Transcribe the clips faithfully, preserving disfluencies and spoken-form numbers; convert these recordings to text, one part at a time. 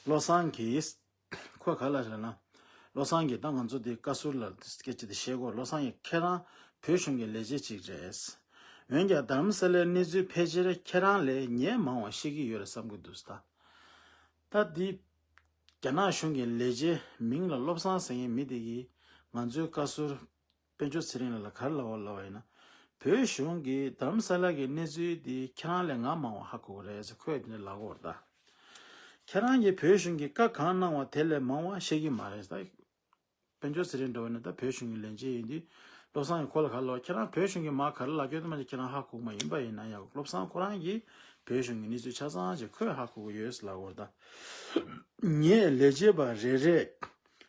བློ་བཟང་གིས། ཁོ་ག་ལ་རེད་ན། བློ་བཟང་གིས་ད་ང་ཚོ་འདི་བཀའ་ཟུར་ལ་སྐད་ཆ་དེ་བཤད་དགོས། བློ་བཟང་གིས་ཁྱེད་རང་བོད་གཞུང་གི་ལས་བྱེད་ཅིག་རེད། འོན་ཀྱང་རྡ་རམ་ས་ལའི་གནས་ཚུལ་ཕལ་ཆེར་ཁྱེད་རང་ལས་ངས་མང་བ་ཤེས་ཀྱི་ཡོད་རེད་བསམ་གྱི་འདུག་ད། ད་འདི། རྒྱ་ནག་གཞུང་གི་ལས་བྱེད་མིང་ལ་བློ་བཟང་ཟེར་མཁན་མི་དེ་གིས་ང་ཚོའི་བཀའ་ཟུར་དཔལ་འབྱོར་ཚེ་རིང་ལགས་ལ་ག་རེ་ལབ་པ་ལབ་པ་ཡིན་ན། བོད་གཞུང་གིས་རྡ་རམ་ས་ལ་གི་གནས་ཚུལ་འདི་ཁྱེད་རང་ལས་ང་མང་བ་ཧ་གོ་གི་རེད་ཟེར་ཁོས་འདི་འདྲ་ལབ་ཀྱི་ཡོད་རེད་ད། ཁྱེད་རང་གིས་བོད་གཞུང་གི་བཀའ་གང་གནང་བ་དེ་ལས་མང་བ་ཤེས་ཀྱི་མ་རེད་ད། དཔལ་འབྱོར་ཚེ་རིང་འདྲ་བོ་ནི་ད་བོད་གཞུང་གི་ལས་བྱེད་ཡིན་དུས་བློ་བཟང་གིས་ཁོ་ལ་ག་རེ་ལབ། ཁྱེད་རང་བོད་གཞུང་གིས་མར་ག་རེ་ལབ་ཀྱི་ཡོད་དམ་ཅིག་ཁྱེད་རང་ཧ་གོ་གི་མ་ཡིན་པ་ཡིན་ན་ཡང་བློ་བཟང་ཁོ་རང་གིས་བོད་གཞུང་གི་གནས་ཚུལ་ཆ་ཚང་ཅིག་ཁོས་ཧ་གོ་གི་ཡོད་ལབ་ཀྱི་ཡོད་རེད་ད། ངས་ལས་བྱེད་པ་རེ་རེས་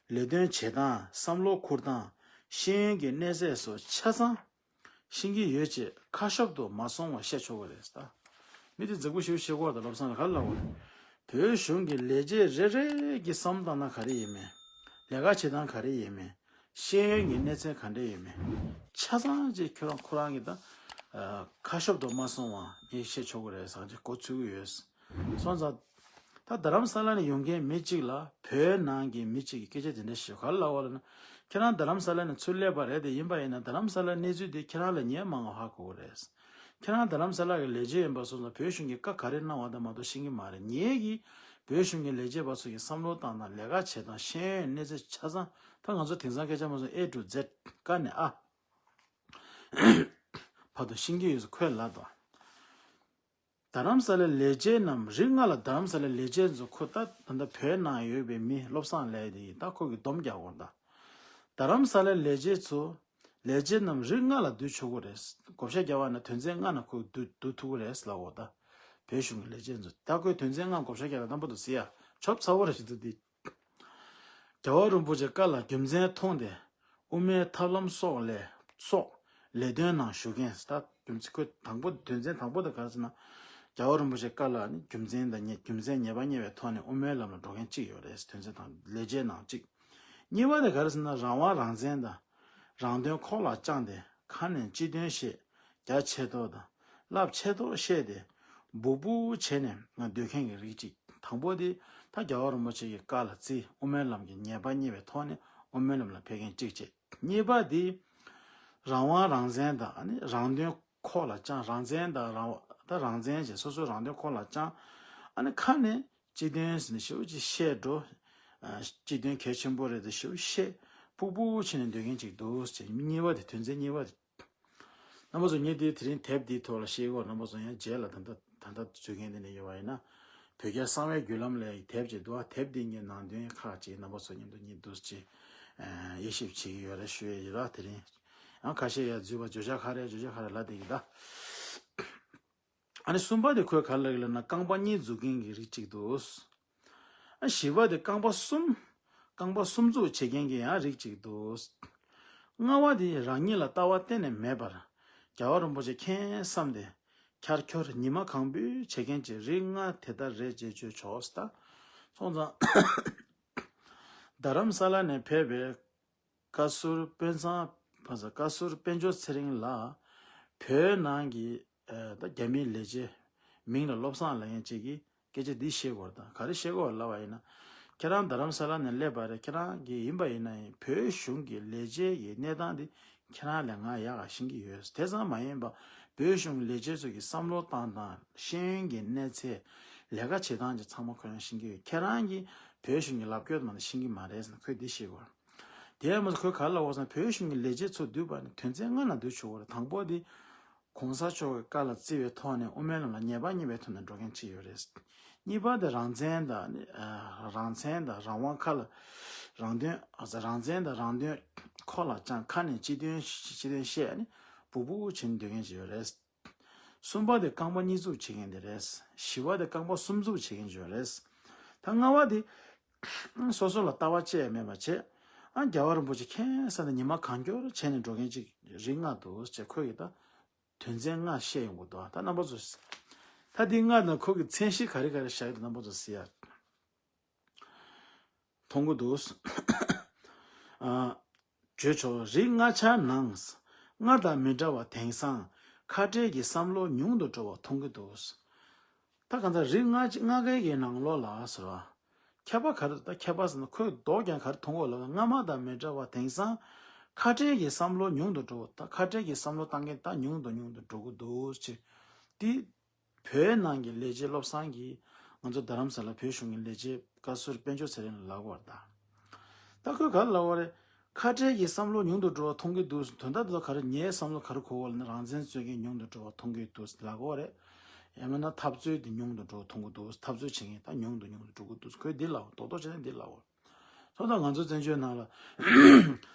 ལས་དོན་བྱེད་སྟངས་བསམ་བློ་འཁུར་སྟངས་ཤེས་ཡོན་གྱི་གནས་ཚད་སོགས་ཆ་ཚང་ཤེས་ཀྱི་ཡོད་ཅེས་ཁ་ཤོབ་ཏུ་མ་སོང་བ་བཤད་ཆོག་གི་རེད་ད། མི་དེ་རྫིག་པོ་ཞིག་བཤད་ཀྱི་ཡོད་རེད་ད། བློ་བཟང་ལ་ག་རེ་ལབ་ཀྱི་ཡོད་རེད། བོད་གཞུང་གི་ལས་བྱེད་རེ་རེ་གི་བསམ་བློ་བཏང་སྟངས་ག་རེ་ཡིན་མིན། ལས་ཀ་བྱེད་སྟངས་ག་རེ་ཡིན་མིན། ཤེས་ཡོན་གྱི་གནས་ཚད་ག་འདྲ་ཡིན་མིན། ཆ་ཚང་ཅིག་ཁྱོད་རང་ཁོ་རང་གིས་ད། ཨ། ཁ་ཤོབ་ཏུ་མ་སོང་བ་ངས་བཤད་ཆོག་གི་རེད་བསམ་གྱི་མགོ་ཚོད་ཀྱི་ཡོད། སོང་ཙང་། ད་རྡ་རམ་ས་ལ་ནས་ཡོང་མཁན་མི་གཅིག་ལ་བོད་ནང་གི་མི་གཅིག་གིས་སྐད་ཆ་དེ་འདྲ་ཞིག་ག་རེ་ལབ་པ་ལབ་ན། ཁྱེད་རང་རྡ་རམ་ས་ལ་ནས་ཚུར་སླེབས་པ་རེད་དེ། ཡིན་པ་ཡིན་ན་རྡ་རམ་ས་ལའི་གནས་ཚུལ་དེ་ཁྱེད་རང་ལས་ངས་མང་བ་ཧ་གོ་གི་རེད། ཁྱེད་རང་རྡ་རམ་ས་ལ་གི་ལས་བྱེད་ཡིན་པ་སོང་ཙང་བོད་གཞུང་གིས་བཀའ་ག་རེ་གནང་བ་དང་མ་གཏོགས་ཤེས་ཀྱི་མ་རེད། ངེད་ཀྱིས་བོད་གཞུང་གི་ལས་བྱེད་པ་ཚོ་གི་བསམ་བློ་བཏང་སྟངས། ལས་ཀ་བྱེད་སྟངས། ཤེས་ཡོན་གནས་ཚད་ཆ་ཚང་། ད་ང་ཚོ་དེང་སང་སྐད་ཆ་མ་སོང་ཨེ་ཊུ་ཛེཌ་ཀ་ནས་ཨ་བར་དུ་ཤེས་ཀྱི་ཡོད་ཟེར་ཁོས་ལབ་འདུག་རྡ་རམ་ས་ལའི་ལས་བྱེད་རྣམས། རིགས་ལྔ་ལ་རྡ་རམ་ས་ལའི་ལས་བྱེད་ཚོ། ཁོ་ད་ད་ལྟ་བོད་ནང་ཡོད་པའི་མི་བློ་བཟང་ལབ་ཡས་དེ་ཡིན། ད་ཁོ་གིས་སྡོམ་རྒྱག་དགོས་ད། རྡ་རམ་ས་ལའི་ལས་བྱེད་ཚོ། ལས་བྱེད་རྣམས་རིགས་ལྔ་ལ་བསྡུ་ཆོག་གི་རེད། བགོ་བཤའ་རྒྱག་པ་ན་དོན་ཚན་ལྔ་ནང་ཁོ་བསྡུ་བསྡུ་ཐུབ་ཀྱི་རེད་ལབ་འོ་ད། བོད་གཞུང་གི་ལས་བྱེད་ཚོ། ད་ཁོས་དོན་ཚན་ལྔ་བགོ་བཤའ་རྒྱག་ན་རྣམ་པ་ཚོ་གཟིགས་ཡ། ཆོབ་ཚ་བོ་ར་ཞིག་འདུག་འདི། རྒྱལ་བ་རིན་པོ་ཆེ་བཀའ་ལ་རྒྱུ་མཚན་མཐོང་སྟེ་དབུ་མའི་ཐབས་ལམ་སོགས་ལས་སོགས་ལས་དོན་ནང་ཞུགས་མཁན། ད་རྒྱུ་མཚན་ཁོས་དང་པོ་དོན་ཚན་དང་པོ་དེ་ག་རེ་ཟེར་ན། རྒྱལ་བ་རིན་པོ་ཆེ་བཀའ་ལ་ནི་རྒྱུ་མཚན་དང་ཉེ་རྒྱུ་མཚན་ཉེས་པ་རྙེད་པའི་ཐོག་ནས་དབུ་མའི་ལམ་ལ་འགྲོ་མཁན་གཅིག་ཡོད་རེད། དོན་ཚན་དང་ལས་བྱེད་ནང་གཅིག་གཉིས་པ་དེ་ག་རེ་ཟེར་ན། རང་དབང་རང་བཙན་དང་རང་དོན་ཁོག་ལ་བཅངས་ཏེ་ཁ་ནས་སྤྱི་དོན་བཤད། རྒྱ་ཆེ་མདོག་དང་རླབས་ཆེ་མདོག་བཤད་དེ་སྦུག་སྦུག་བྱས་ནས་སྡོད་མཁན་གྱི་རིགས་གཅིག་དང་པོ་དེ་ད་རྒྱལ་བ་རིན་པོ་ཆེ་གི་བཀའ་ལ་བརྩི། དབུ་མའི་ལམ་གྱི་ཉེས་པ་རྙེད་པའི་ཐོག་ནས་དབུ་མའི་ལམ་ལ་ཕེབས་མཁན་གཅིག་བྱས། གཉིས་པ་དེ་རང་དབང་རང་བཙན་དང་ཨ་ནི་རང་དོན་ཁོག་ལ་བཅངས། རང་བཙན་དང་རང་ད་རང་བཙན་བྱས། སོ་སོའི་རང་དོན་ཁོག་ལ་བཅངས། ཨ་ནི་ཁ་ནས་སྤྱི་དོན་ཟེར་ནས་ཞེ་པོ་ཅིག་བཤད་འགྲོ། ཨ། སྤྱི་དོན་གལ་ཆེན་པོ་རེད་དེ་ཞེ་པོ་བཤད། སྦུག་སྦུག་བྱས་ནས་སྡོད་མཁན་ཅིག་འདུག་ཅེས། གཉིས་པ་དེ། དོན་ཚན་གཉིས་པ་དེ། རྣམ་པ་ཚོ་ངས་དེ་དེ་རིང་དེབ་འདིའི་ཐོག་ལ་བཤད་ཀྱི་ཡོད། རྣམ་པ་ཚོ་ཡང་རྗེས་ལ་ད་ལྟ་ད་ལྟ་འཛུལ་མཁན་དེ་འདྲ་ཡོད་པ་ཡིན་ན། བོད་རྒྱལ་གསང་བའི་བརྒྱུད་ལམ་ལས་དེབ་ཅིག་འདུག་ཨ། དེབ་འདི་ངས་ནང་དོན་ཁག་ཅིག་རྣམ་པ་ཚོ་མཉམ་དུ་ངས་འདུག་ཅེས་དབྱེ་ཞིབ་བྱེད་ཀྱི་ཡོད་རེད་ཞུ་ཡས་ཡིན་ལ། དེ་རིང་ཡང་ཁ་ཤས་ཡང་འཛུལ་བ། བརྗོད་བྱ་ག་རེ་བརྗོད་བྱ་ག་རེ་ལབ་བསྡད་ཀྱི་ད། ཨ་ནི་གསུམ་པ་དེ་ཁོས་ག་རེ་ལབ་ཀྱི་ལབ་ན། རྐང་པ་གཉིས་འཛུགས་མཁན་གྱི་རིགས་གཅིག་འདུག་ཨ། བཞི་པ་དེ་རྐང་པ་གསུམ། རྐང་པ་གསུམ་འཛུགས་བྱེད་མཁན་གྱི་ཡང་རིགས་གཅིག་འདུག་ལྔ་པ་དེ་རང་ཉིད་ལ་ལྟ་བ་གཏན་ནས་མེད་པར་རྒྱལ་བ་རིན་པོ་ཆེ་མཁྱེན་བསམ་སྟེ་འཁྱར་འཁྱོར་ཉི་མ་གང་བུ་བྱེད་མཁན་གྱི་རིགས་ལྔ་དེ་ལྟར་རེད་ཅེས་བརྗོད་ཆོག་ཟེར་ད། སོང་ཙང་རྡ་རམ་ས་ལ་ནས་ཕེབས་པའི་བཀའ་ཟུར་དཔོན་ཚང་། བཀའ་ཟུར་དཔལ་འབྱོར་ཚེ་རིང་ལགས་བོད་ནང་གི་ཨ་ད་རྒྱ་མིའི་ལས་བྱེད་མིང་ལ་བློ་བཟང་ལབ་མཁན་ཅིག་གིས་སྐད་ཆ་འདི་བཤད་ཀྱི་ཡོད་རེད་ད། ག་རེ་བཤད་ཀྱི་ཡོད་ལབ་པ་ཡིན་ན། ཁྱེད་རང་རྡ་རམ་ས་ལ་ནས་སླེབས་པ་རེད། ཁྱེད་རང་གིས་ཡིན་པ་ཡིན་ན་ཡང་བོད་གཞུང་གི་ལས་བྱེད་ཀྱི་གནས་སྟངས་འདི་ཁྱེད་རང་ལས་ང་ཡག་ག་ཤེས་ཀྱི་ཡོད། དེ་ཙམ་མ་ཡིན་པ་བོད་གཞུང་གི་ལས་བྱེད་ཚོ་གི་བསམ་བློ་བཏང་སྟངས། ཤེས་ཡོན་གྱི་གནས་ཚད། ལས་ཀ་བྱེད་སྟངས་ཀྱི་ཚང་མ་ཁོ་རང་ཤེས་ཀྱི་ཡོད། ཁྱེད་རང་གིས་བོད་གཞུང་གི་ལབ་སྐྱོར་མ་གཏོགས་ཤེས་ཀྱི་མ་རེད་ཟེར་ན་ཁོས་འདི་བཤད་ཀྱི་ཡོད་རེད། དེ་ཡང་མ་ཟད་ཁོས་ག་རེ་ལབ་ཡོད་ཟེར་ན། བོད་གཞུང་གི་ལས་བྱེད་ཚོ་བསྡུས་པ་ནི་དོན་ཚན་ལྔ་ནང་བསྡུ་ཆོག་གི་རེད། དང་པོ་དེ་གོང་ས་མཆོག་གི་བཀའ་ལ་བརྩི་བའི་ཐོག་ནས་དབུ་མའི་ལམ་ལ་ཉེས་པ་རྙེད་པའི་ཐོག་ནས་འགྲོ་མཁན་གཅིག་ཡོད་རེད། གཉིས་པ་དེ་རང་བཙན་དང་ཨ་རང་བཙན་དང་རང་དབང་ཁ་ལ། རང་དོན། ཨ་རང་བཙན་དང་རང་དོན་ཁོག་ལ་བཅངས། ཁ་ནས་སྤྱི་དོན་སྤྱི་དོན་བཤད་ནས་སྦུག་སྦུག་བྱས་ནས་སྡོད་མཁན་ཅིག་ཡོད་རེད། གསུམ་པ་དེ་རྐང་པ་གཉིས་འཛུགས་བྱེད་མཁན་དེ་རེད། བཞི་པ་དེ་རྐང་པ་གསུམ་འཛུགས་བྱེད་མཁན་ཅིག་ཡོད་རེད། ད་ལྔ་པ་དེ་སོ་སོ་ལ་ལྟ་བ་ཅི་ཡང་མེད་པ་བྱས། ཨ་རྒྱལ་བ་རིན་པོ་ཆེ་མཁྱེན་བསམ་ནས་ཉི་མ་གང་འཁྱོལ་བྱས་ནས་འགྲོ་མཁན་ཅིག་རིགས་ལྔ་འདུག་ཅེས་ཁོས་ཀྱིས་ད་དོན་ཚན་ལྔ་བཤད་ཡོང་གི་འདུག་ད་རྣམ་པ་ཚོ། ད་འདི་ལྔ་དང་ཁོ་གི་མཚན་གཞི་ག་རེ་ག་རེ་བཞག་ཡོད་རྣམ་པ་ཚོ་གཟིགས་ཡ། མཐོང་གི་འདུག་ཨ། བརྗོད་ཆོག་རིགས་ལྔ་ཆར་ནང་། སྔར་དང་མི་འདྲ་བ། དེང་སང་ཁ་བྲལ་གྱི་བསམ་བློ་ཉུང་དུ་འགྲོ་བ་མཐོང་གི་འདུག་ད་གང་ལྟར་རིགས་ལྔ་ལྔ་ཀའི་གི་ནང་ལོགས་ལ་ཟེར་བ། ཁྱད་པར་ག་རེ་ད་ཁྱད་པར་ཟེར་ན་ཁོས་ལྡོག་ཀྱང་ག་རེ་མཐོང་གོ་ལབ་ན། སྔ་མ་དང་མི་འདྲ་བ་དེང་སང་ཁ་བྲལ་གྱི་བསམ་བློ་ཉུང་དུ་འགྲོ་བ། ད་ཁ་བྲལ་གྱི་བསམ་བློ་བཏང་མཁན་ད་ཉུང་དུ་ཉུང་དུ་འགྲོ་གི་འདུག་ཅེས། འདི་བོད་ནང་གི་ལས་བྱེད་བློ་བཟང་གིས་ང་ཚོ་རྡ་རམ་ས་ལ་བོད་གཞུང་གི་ལས་བྱེད་བཀའ་ཟུར་དཔལ་འབྱོར་ཚེ་རིང་ལ་ལབ་པ་རེད་ད། ད་ཁོས་ག་རེ་ལབ་པ་རེད། ཁ་བྲལ་གྱི་བསམ་བློ་ཉུང་དུ་འགྲོ་བ་མཐོང་གི་འདུག་དོན་དག་དེ་དག་ག་རེ། ངའི་བསམ་བློ་ག་རེ་གོ་བ་ལབ་ན། རང་བཙན་རྩོད་མཁན་ཉུང་དུ་འགྲོ་བ་མཐོང་གི་འདུག་ལབ་པ་རེད། ཡང་མིན་ན་འཐབ་རྩོད་དེ་ཉུང་དུ་འགྲོ་བ་མཐོང་གི་འདུག་འཐབ་རྩོད་བྱེད་མཁན་ད་ཉུང་དུ་ཉུང་དུ་འགྲོ་གི་འདུག་ཁོས་འདི་ལབ་པ། རྡོག་རྡོག་བྱས་ནས་འདི་ལབ་པ། ཐོག་མཐའ་ང་ཚོ་བཙན་བྱོལ་ནང་ལ་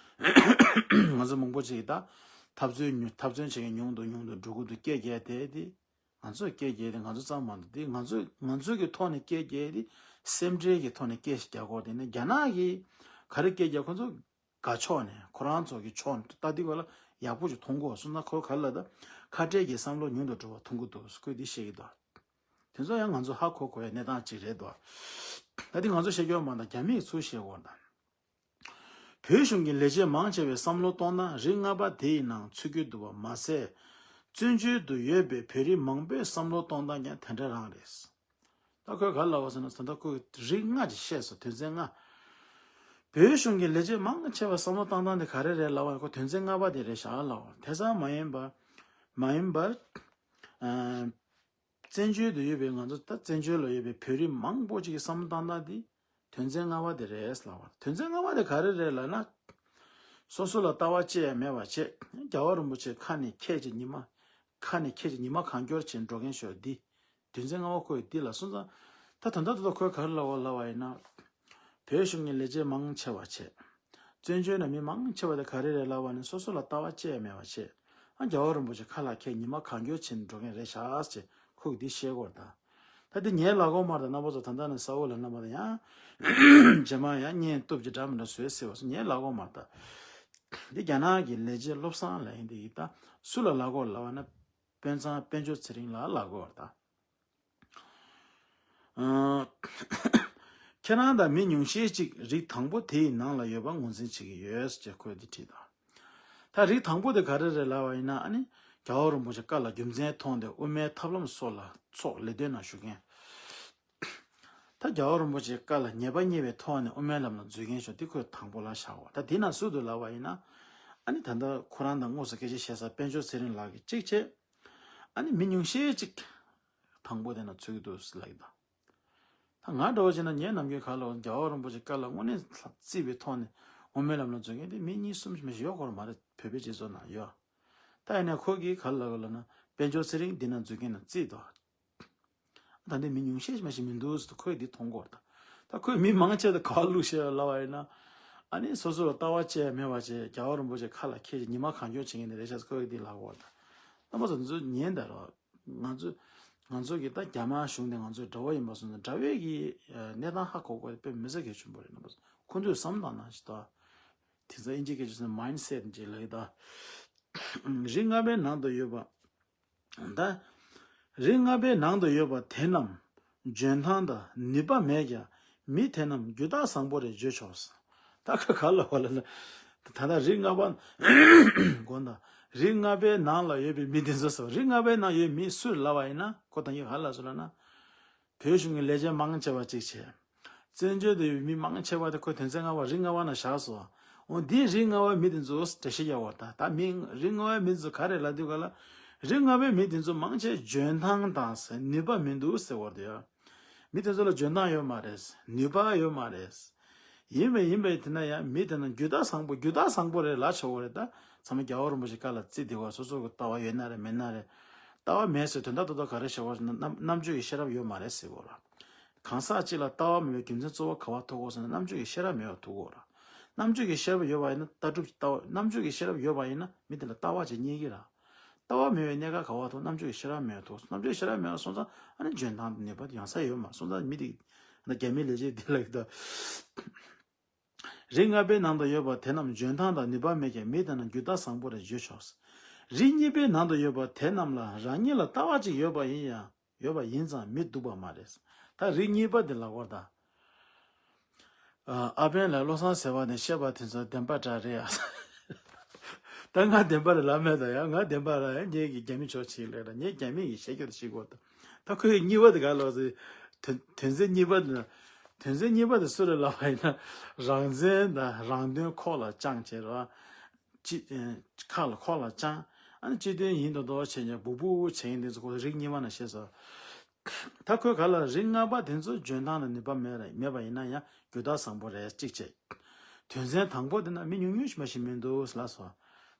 ང་ཚོ་མང་པོ་ཅིག་ད་འཐབ་རྩོད་ཉུང་འཐབ་རྩོད་བྱེད་མཁན་ཉུང་དུ་ཉུང་དུ་འགྲོ་གི་འདུག་སྐད་རྒྱག་དེ་དེ། ང་ཚོས་སྐད་རྒྱག་དེ་ང་ཚོ་ཙམ་མ་གཏོགས། དེ་ང་ཚོས་ང་ཚོའི་གི་ཐོག་ནས་སྐད་རྒྱག་དེ་སེམས་ཁྲལ་གྱི་ཐོག་ནས་སྐད་ཞིག་རྒྱག་དགོས། དེ་ནས་རྒྱ་ནག་གིས་ག་རེ་སྐད་རྒྱག་ཁོ་ཚོ་དགའ་ཕྱོགས་ནས། ཁོ་རང་ཚོ་གི་ཕྱོགས་ནས་ལྟ་དུས་ག་ལ་ཡག་པོ་ཞིག་མཐོང་གོ་སོང་ན། ཁོ་ག་ལ་ད་ཁ་བྲལ་གྱི་བསམ་བློ་ཉུང་དུ་འགྲོ་བ་མཐོང་གི་འདུག་ཁོས་འདི་བཤད་ཀྱི་འདུག་དེ་ཚོ་ཡང་ང་ཚོ་ཧ་གོ་དགོས་ཡ་གནས་སྟངས་ཅིག་རེད་འདུག་ད་དེ་ང་ཚོ་བཤད་རྒྱུ་མ་གཏོགས་རྒྱ་མིས་ཚུར་བཤད་དགོས་ད། བོད་གཞུང་གི་ལས་བྱེད་མང་ཆེ་བས་བསམ་བློ་གཏོང་ན་རིགས་ལྔ་པ་དེའི་ནང་ཚུད་ཀྱི་འདུག་པ་མ་ཟད། བཙན་བྱོལ་དུ་ཡོད་པའི་བོད་རིགས་མང་པོས་བསམ་བློ་གཏོང་སྟངས་ཀྱང་དེ་འདྲ་རང་རེད། ད་ཁོས་ག་རེ་ལབ་པ་ཟེར་ན། ད་ལྟ་ཁོས་རིགས་ལྔ་ཅིག་བཤད་སོང་། དོན་ཚན་ལྔ། བོད་གཞུང་གི་ལས་བྱེད་མང་ཆེ་བས་བསམ་བློ་གཏོང་སྟངས་དེ་ག་རེ་རེད་ལབ་པ་ན། ཁོ་དོན་ཚན་ལྔ་པ་དེ་རེད་བཞག་ལབ་པ། དེ་ཙམ་མ་ཡིན་པར་མ་ཡིན་པར། ཨ། བཙན་བྱོལ་དུ་ཡོད་པའི་ང་ཚོ། ད་བཙན་བྱོལ་ལ་ཡོད་པའི་བོད་རིགས་མང་པོ་ཅིག་གི་བསམ་བློ་གཏོང་སྟངས་དེ་དོན་ཚན་ལྔ་པ་དེ་རེད་ལབ་པ། དོན་ཚན་ལྔ་པ་དེ་ག་རེ་རེད་ལབ་ན། སོ་སོ་ལ་ལྟ་བ་ཅི་ཡང་མེད་པ་བྱས། རྒྱལ་བ་རིན་པོ་ཆེ་ཁ་ནས་ཁྱེད་ཀྱི་ཉི་མ། ཁ་ནས་ཁྱེད་ཀྱི་ཉི་མ་གང་འཁྱོལ་བྱས་འགྲོ་མཁན་ཤོག་འདི། དོན་ཚན་ལྔ་པ་ཁོས་འདི་ལ་སོང་ཙང་། ད་ད་ལྟ་ད་ལྟ་ཁོས་ག་རེ་ལབ་པ་ལབ་པ་ཡིན་ན། བོད་གཞུང་གི་ལས་བྱེད་མང་ཆེ་བ་བྱས། བཙན་བྱོལ་ནང་མི་མང་ཆེ་བ་དེ་ག་རེ་རེད་ལབ་པ་ནི། སོ་སོ་ལ་ལྟ་བ་ཅི་ཡང་མེད་པ་བྱས། ཨ། རྒྱལ་བ་རིན་པོ་ཆེ་ཁ་ལ་ཁྱེད་ཉི་མ་གང་འཁྱོལ་བྱས་ནས་འགྲོ་མཁན་རེད་ཤག་ཅེས་ཁོས་འདི་བཤད་ཀྱི་ཡོད་རེད་ད། ད་འདི་ངའི་ལབ་ཀྱི་མ་རེད་ད། རྣམ་པ་ཚོ་ད་ལྟ་ནས་གསལ་པོ་ལབ་ན་མ་གཏོགས། ཡང་རྗེས་མ་ཡང་བརྙན་གཏུབ་ཀྱི་འདྲ་མི་འདྲ་བཟོས་ཟེར་བ་སོགས་ངའི་ལབ་ཀྱི་མ་རེད་ད། འདི་རྒྱ་ནག་གི་ལས་བྱེད་བློ་བཟང་ལབ་མཁན་དེ་གིས་ད་སུ་ལ་ལབ་ཀྱི་ཡོད་ལབ་པ་ན། དཔོན་ཚང་དཔལ་འབྱོར་ཚེ་རིང་ལ་ལབ་ཀྱི་ཡོད་རེད་ད། ཨ། ཁྱེད་རང་དང་མི་ཉུང་ཤས་ཅིག་རིགས་དང་པོ་དེའི་ནང་ལ་ཡོད་པ་ངོས་འཛིན་བྱེད་ཀྱི་ཡོད་ཅེས་ཁོས་འདི་བྲིས་དང་། ད་རིགས་དང་པོ་དེ་ག་རེ་རེད་ལབ་པ་ཡིན་ན། ཨ་ནི་རྒྱལ་བ་རིན་པོ་ཆེ་བཀའ་ལ་རྒྱུ་མཚན་མཐོང་སྟེ་དབུ་མའི་ཐབས་ལམ་སོགས་ལ་ཚོགས་ལས་དོན་ནང་ཞུགས་མཁན། ད་རྒྱལ་བ་རིན་པོ་ཆེའི་བཀའ་ལ་ཉེས་པ་རྙེད་པའི་ཐོག་ནས་དབུ་མའི་ལམ་ལ་འཛུལ་མཁན་ཤོག་འདི་ཁོས་དང་པོ་ལ་བཞག་པ། ད་འདི་ནང་སུ་འདུག་ལབ་པ་ཡིན་ན། ཨ་ནི་ད་ལྟ་ཁོ་རང་དང་དངོས་སུ་སྐད་ཆ་བཤད་ས་དཔལ་འབྱོར་ཚེ་རིང་ལགས་ཀྱིས་གཅིག་བྱས། ཨ་ནི་མི་ཉུང་ཤས་ཅིག་དང་པོ་དེ་ན་ཚུད་ཀྱི་འདུག་ལབ་ཀྱི་འདུག་ད་ང་འདྲ་བོ་བྱས་ན་ངས་ནམ་རྒྱུན་ག་ལབ། རྒྱལ་བ་རིན་པོ་ཆེ་བཀའ་ལ་དངོས་གནས་བརྩིས་པའི་ཐོག་ནས་དབུ་མའི་ལམ་ལ་འཛུལ་མཁན་དེ་མི་གཉིས་གསུམ་ཞིག་མ་ཞིག་ཡོད་སྐོར་མ་རེད། བོད་པའི་སྤྱི་ཚོགས་ནང་ཡོད། ད་ཡིན་ནའི་ཁོ་གིས་ག་ལབ་ལབ་ན། དཔལ་འབྱོར་ཚེ་རིང་འདི་ན་འཛུལ་མཁན་ནང་བརྩིས་འདུག་ད་འདི་མི་ཉུང་ཤས་ཤིག་མ་ཞིག་མི་འདུག་ཟེར་ཁོས་འདི་མཐོང་གི་ཡོད་རེད་ད། ད་ཁོས་མི་མང་ཆེ་བ་ག་བ་བླུགས་བཞག་ལབ་པ་ཡིན་ན། ཨ་ནི་སོ་སོ་ལ་ལྟ་བ་ཅི་ཡང་མེད་པ་བྱས། རྒྱལ་བ་རིན་པོ་ཆེ་ཁ་ལ་ཁྱེད་ཀྱི་ཉི་མ་གང་འཁྱོལ་བྱེད་མཁན་དེ་རེད་ཤག་ཟེར་ཁོས་འདི་ལབ་ཀྱི་ཡོད་རེད་ད། རྣམ་པ་ཚོ་འདི་ཚོ་ཉན་དང་རོགས། ང་ཚོ་ང་ཚོ་གི་ད་རྒྱ་དམར་གཞུང་དེ་ང་ཚོའི་དགྲ་བོ་ཡིན་པ་སོང་ཙང་། དགྲ་བོའི་གི་ཨ་གནས་སྟངས་ཧ་གོ་དགོས་དེ་དཔེ་མི་ཚེ་གལ་ཆེན་པོ་རེད། རྣམ་པ་ཚོ་ཁོ་ཚོས་བསམ་བློ་བཏང་ན་ཞིག་ད། དེ་ཚོ་ཨིན་ཇི་སྐད་ཆ་ཟེར་ན་མའིན་སེཊ་ཅིག་ལབ་ཀྱི་ད། རིགས་ལྔ་པའི་ནང་དུ་ཡོད་པ། ད། རིགས་ལྔ་པའི་ནང་དུ་ཡོད་པ་དེ་རྣམས་འཇོན་ཐང་དང་ནུས་པ་མེད་ཀྱང་མི་དེ་རྣམས་རྒྱུ་དག་བཟང་པོ་རེད་བརྗོད་ཆོག་ཟེར། ད་ཁ་ག་ལ་བ་ལ་ལ། ད་ལྟ་རིགས་ལྔ་པ། དགོངས་དག་རིགས་ལྔ་པའི་ནང་ལ་ཡོད་པའི་མི་དེ་ཚོ་ཟེར། རིགས་ལྔ་པའི་ནང་ཡོད་མི་སུ་རེད་ལབ་པ་ཡིན་ན། ཁོ་ད་གིན་ག་ལབ་སོང་ལབ་ན། བོད་གཞུང་གི་ལས་བྱེད་མང་ཆེ་བ་གཅིག་བྱས། བཙན་བྱོལ་དུ་ཡོད་པའི་མི་མང་ཆེ་བ་དེ་ཁོས་དོན་ཚན་ལྔ་པ་རིགས་ལྔ་པ་ནང་བཞག་སོང་། འོ་འདིའི་རིགས་ལྔ་པའི་མི་དེ་ཚོ་འགྲེལ་བཤད་རྒྱག་པ་ད། ད་མི་རིགས་ལྔ་པའི་མི་ཚོ་ག་རེ་ལབ་དུས་ག་ལ། རིགས་ལྔ་པའི་མི་དེ་ཚོ་མང་ཆེ་འཇོན་ཐང་དང་ཟེར་ནུས་པ་མི་འདུག་ཟེར་བ་དེ་ཡ། མི་དེ་ཚོ་ལ་འཇོན་ཐང་ཡོད་མ་རེད། ནུས་པ་ཡོད་མ་རེད། ཡིན་པས་ཡིན་པས་དེ་ན་ཡང་མི་དེ་ན་རྒྱུ་དག་བཟང་པོ་རྒྱུ་དག་བཟང་པོ་རེད་ལབ་ཆོག་གི་རེད་ད། ཚང་མ་རྒྱལ་བ་རིན་པོ་ཆེ་བཀའ་ལ་བརྩི་བསྡད་པ། སོ་སོ་གི་ལྟ་བ་ཡོད་ན་རེད་མེད་ན་རེད། ལྟ་བ་མེད་ཟེར་དོན་དག་རྡོག་རྡོག་ག་རེ་བྱེད་དགོས་ཟེར་ན། རྣམ་རྣམ་དཔྱོད་ཀྱི་ཤེས་རབ་ཡོད་མ་རེད་ཟེར་དགོས་ར། གང་ཟག་གཅིག་ལ་ལྟ་བ་མེད་པའི་རྒྱུ་མཚན་གཙོ་བོ་ག་བ་ཐུག་གོ་ཟེར་ན། རྣམ་དཔྱོད་ཀྱི་ཤེས་རབ་ཡོད་པ་ཐུག་གོ་ར། རྣམ་དཔྱོད་ཀྱི་ཤེས་རབ་ཡོད་པ་ཡིན་ན་ལྟ་གྲུབ་ཀྱི་ལྟ་བ། རྣམ་དཔྱོད་ཀྱི་ཤེས་རབ་ཡོད་པ་ཡིན་ན་མི་དེ་ལ་ལྟ་བ་ཅིག་རྙེད་ཀྱི་ར། ལྟ་བ་མེད་པའི་གནས་སྐབས་ག་བ་ཐུག་རྣམ་དཔྱོད་ཀྱི་ཤེས་རབ་མེད་པ་ཐུག་རྣམ་དཔྱོད་ཀྱི་ཤེས་རབ་མེད་པ་སོང་ཙང་ཨ་ནི་འཇོན་ཐང་དེ་ནུས་པ་དེ་ཡོང་ས་ཡོད་མ་སོང་ཙང་། མི་དེ་ན་རྒྱ་མི་ལས་བྱེད་དེ་ལ་གི་ད། རིགས་ལྔ་པའི་ནང་དུ་ཡོད་པ་དེ་རྣམས་འཇོན་ཐང་དང་ནུས་པ་མེད་ཀྱང་མི་དེ་རྣམས་རྒྱུ་དག་བཟང་པོ་རེད་བརྗོད་ཆོག་རིགས་གཉིས་པའི་ནང་དུ་ཡོད་པ་དེ་རྣམས་ལ་རང་ཉིད་ལ་ལྟ་བ་ཅིག་ཡོད་པ་ཡིན་ཡང་ཡོད་པ་ཡིན་ཙང་མི་སྡུག་པ་མ་རེད། ད་རིགས་གཉིས་པ་དེ་ལ་བར་ད། ཨ་ཕན་ལ་བློ་བཟང་ཟེར་བ་ནས་བཤད་པ་དེ་ཚོ་བདེན་པ་འདྲ་རེད་ཨ། ད་ང་བདེན་པ་རེད་ལབ་མེད་ད་ཡ། ང་བདེན་པ་རེད་ཡ། ངས་གི་རྒྱ་མི་ཕྱོགས་ཅིག་ལས་ར། ངས་རྒྱ་མི་ཡི་བཤད་རྒྱུ་དེ་བྱེད་དགོས་ད། ད་ཁོས་གཉིས་པ་དེ་ག་ལོག་ཟེར། དོན་དོན་ཚན་གཉིས་པ་དེ་ན། དོན་ཚན་གཉིས་པ་དེ་སུ་རེད་ལབ་པ་ཡིན་ན། རང་བཙན་དང་རང་དོན་ཁོག་ལ་བཅངས་བྱས་རོགས། སྤྱི་ཁ་ལ་ཁོག་ལ་བཅངས། ཨ་ནི་སྤྱི་དོན་ཡིན་མདོག་མདོག་བྱས་ནས་སྦུག་སྦུག་བྱས་མཁན་དེ་ཚོ་ཁོ་རིགས་གཉིས་པ་ན་བཤད་སོང་། ད་ཁོས་ག་ལ་རིགས་ལྔ་པ་དེ་ཚོ་འཇོན་ཐང་ལ་ནུས་པ་མེད་ར་མེད་པ་ཡིན་ན་ཡང་རྒྱུ་དག་བཟང་པོ་རེད་གཅིག་བྱས། དོན་ཚན་དང་པོ་དེ་ན་མི་ཉུང་ཉུང་ཞིག་མ་ཞིག་མི་འདུག་ལ་སོ།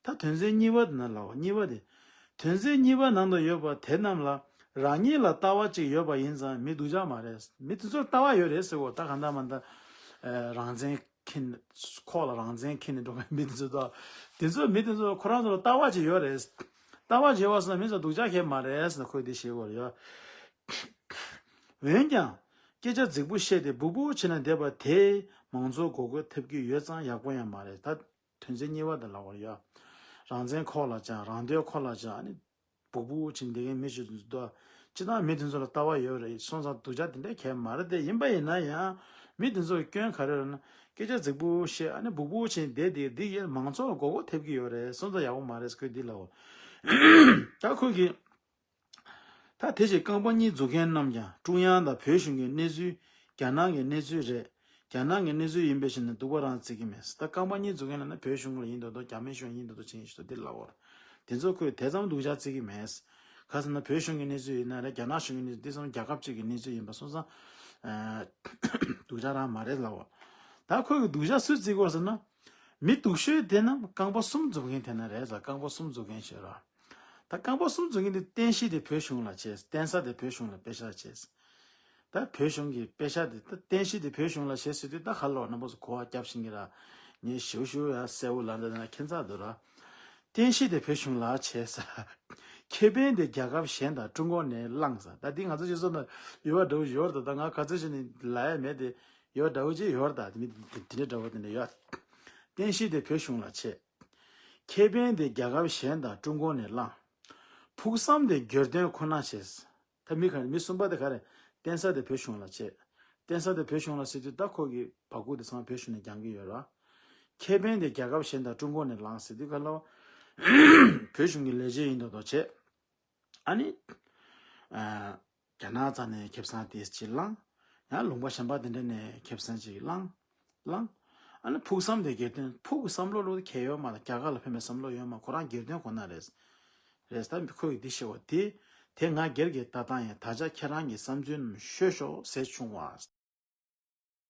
ད་དོན་ཚན་གཉིས་པ་དེ་ན་ལའོ་གཉིས་པ་དེ། དོན་ཚན་གཉིས་པ་ནང་དུ་ཡོད་པ་དེ་རྣམས་ལ་རང་ཉིད་ལ་ལྟ་བ་གཅིག་ཡོད་པ་ཡིན་ཙང་མི་སྡུག་ཅག་མ་རེད། མི་དེ་ཚོར་ལྟ་བ་ཡོད་རེད་ཟེར་གོ། ད་གང་ལྟར་མ་ལྟར་རང་བཙན་ཁྱེར་ནས་ཁོག་ལ་རང་བཙན་ཁྱེར་ནས་འགྲོ་མཁན་མི་དེ་ཚོ་དང་། དེ་ཚོ་མི་དེ་ཚོ་ཁོ་རང་ཚོ་ལ་ལྟ་བ་ཅིག་ཡོད་རེད། ལྟ་བ་ཅིག་ཡོད་པ་སོང་ན་མི་ཚོ་སྡུག་ཅག་ཁྱེར་མ་རེད་ཟེར་ན་ཁོས་དེ་ཤེས་དགོས་རེད་ཡ། འོན་ཀྱང་། སྐད་ཆ་རྫིག་པོ་བཤད་དེ་སྦུག་སྦུག་བྱས་ན་བསྡད་པ་དེས་མང་ཚོགས་མགོ་སྐོར་ཐེབས་ཀྱི་ཡོད་ཙང་ཡག་པོ་ཡང་མ་རེད། ད་དོན་ཚན་གཉིས་པ་དེ་ལབ་པ་རེད་ཡ། རང་བཙན་ཁོག་ལ་བཅངས། རང་དོན་ཁོག་ལ་བཅངས། ཨ་ནི་སྦུག་སྦུག་བྱས་བསྡད་མཁན་མི་ཞིག་འདུག་སྤྱིར་བཏང་མི་དེ་ཚོ་ལ་ལྟ་བ་ཡོད་རེད། སོང་ཙང་སྡུག་ཅག་དེ་འདྲ་གང་ཡང་མ་རེད་དེ། ཡིན་པ་ཡིན་ན་ཡང་མི་དེ་ཚོ་སྐྱོན་ག་རེ་རེད་ན། སྐད་ཆ་རྫིག་པོ་བཤད། ཨ་ནི་སྦུག་སྦུག་བྱས་བསྡད་དེ་འདི་ཡིན་མང་ཚོགས་ལ་མགོ་སྐོར་ཐེབས་ཀྱི་ཡོད་རེད། སོང་ཙང་ཡག་པོ་མ་རེད་ཟེར་ཁོས་འདི་ལབ་པ། ད་ཁོས་ཀྱིས། ད་དེ་བཞིན་རྐང་པ་གཉིས་འཛུགས་མཁན་རྣམས་ཀྱང་ཀྲུང་དབྱང་དང་བོད་གཞུང་གི་གནས་ཚུལ། རྒྱ་ནག་གི་གནས་ཚུལ་རེད། རྒྱ་ནག་གི་གནས་ཚུལ་ཡིན་པའི་ཕྱིར་ན་སྡུག་པ་རང་བརྩི་གི་མེད། ད་རྐང་པ་གཉིས་འཛུགས་མཁན་ལབ་ན་བོད་གཞུང་ལ་ཡིན་མདོག་མདོག་རྒྱ་མི་གཞུང་ཡིན་མདོག་མདོག་བྱེད་ཀྱི་ཞིག་འདུག་འདི་ལབ་པ་རེད། དེ་ཚོ་ཁོས་དེ་ཙམ་སྡུག་ཅག་བརྩི་གི་མེད། ག་ཟེར་ན་བོད་གཞུང་གི་གནས་ཚུལ་ཡིན་ན་རེད། རྒྱ་ནག་གཞུང་གི་གནས་ཚུལ་འདི་ཚང་མ་རྒྱལ་ཁབ་གཅིག་གི་གནས་ཚུལ་ཡིན་པ་སོང་ཙང་། སྡུག་ཅག་རང་མ་རེད་ལབ་པ། ད་ཁོས་སྡུག་ཅག་སུས་བརྩི་གི་ཡོད་ཟེར་ན། མི་སྡུག་ཤོས་དེ་རྣམས་རྐང་པ་གསུམ་འཛུགས་མཁན་དེ་ན་རེད་ཟེར། རྐང་པ་གསུམ་འཛུགས་མཁན་ཞེས་ར། ད་རྐང་པ་གསུམ་འཛུགས་མཁན་དེ་རྟེན་གཞི་དེ་བོད་གཞུང་ལ་བྱས། རྟེན་ས་དེ་བོད་གཞུང་ལ་པེ་ཤག་བྱས། ད་བོད་གཞུང་གི་པེ་ཤག་དེ་ད་རྟེན་གཞི་དེ་བོད་གཞུང་ལ་བྱས་ཟེར་དུས་ད་ཁ་ལོ་རྣམ་པ་ཚོ་གོ་བ་རྒྱབ་ཤེས་ཀྱི་ར། ངས་ཞུ་ཞུ་ཡ་གསལ་བོ་ལ་འདི་ན་ཁྱད་མཚར་འདུག་ར། རྟེན་གཞི་དེ་བོད་གཞུང་ལ་བྱས་ཟེར། ཁེ་ཕན་དེ་རྒྱལ་ཁབ་གཞན་དང་ཀྲུང་གོ་ནས་བླངས་ཟེར། ད་འདི་ང་ཚོ་སྤྱི་ཚོགས་ནང་ཡོད་པ་འདྲ་བོ་ཡོད་རེད། ད་ང་ག་ཚོད་ཅིག་ནས་ལབ་ཡ་མེད་དེ། ཡོད་འདྲ་བོ་ཅིག་ཡོད་རེད། ད་མི་དེ་འདྲ་འདྲ་བོ་དེ་འདྲ་ཡོད། རྟེན་གཞི་དེ་བོད་གཞུང་ལ་བྱས། ཁེ་ཕན་དེ་རྒྱལ་ཁབ་གཞན་དང་ཀྲུང་གོ་ནས་བླངས། ཕུགས་བསམ་དེ་སྒེར་དོན་ཁོ་ན་བྱས། ད་མི་ག་རེ་མི་གསུམ་པ་དེ་ག་རེ། རྟེན་ས་དེ་བོད་གཞུང་ལ་བྱས། རྟེན་ས་དེ་བོད་གཞུང་ལ་ཟེར་དུས་ད་ཁོ་གི་བ་ཀུ་དེ་ཚང་མ་བོད་གཞུང་ནས་རྒྱག་གི་ཡོད་ར། ཁེ་ཕན་དེ་རྒྱལ་ཁབ་གཞན་དང་ཀྲུང་གོ་ནས་བླངས་ཟེར་དུས་ག་ལ། བོད་གཞུང་གི་ལས་བྱེད་ཡིན་མདོག་མདོག་བྱས། ཨ་ནི། ཨ། རྒྱ་ནག་རྩ་ནས་ཁེ་བཟང་དེ་ཅིག་བླངས། ཡང་ལུང་པ་གཞན་པ་དེ་འདྲ་ནས་ཁེ་བཟང་ཅིག་བླངས། བླངས། ཨ་ནི་ཕུགས་བསམ་དེ་སྒེར་དོན། ཕུགས་བསམ་བློ་བློ་དེ་གལ་ཡོད་མ་རེད། རྒྱ་གར་ལ་ཕན་པའི་བསམ་བློ་ཡོད་མ། ཁོ་རང་སྒེར་དོན་ཁོ་ན་རེད། རེད། ད་ཁོ་ཡི་འདི་ཤེས་པ་དེ། དེ་ང་སྒེར་གྱི་ལྟ་སྟངས་ཡིན། ད་ཆ་ཁྱེད་རང་གི་བསམ་ཚུལ་རྣམས་ཤོད་ཤོག་ཟེར་བྱུང་བ།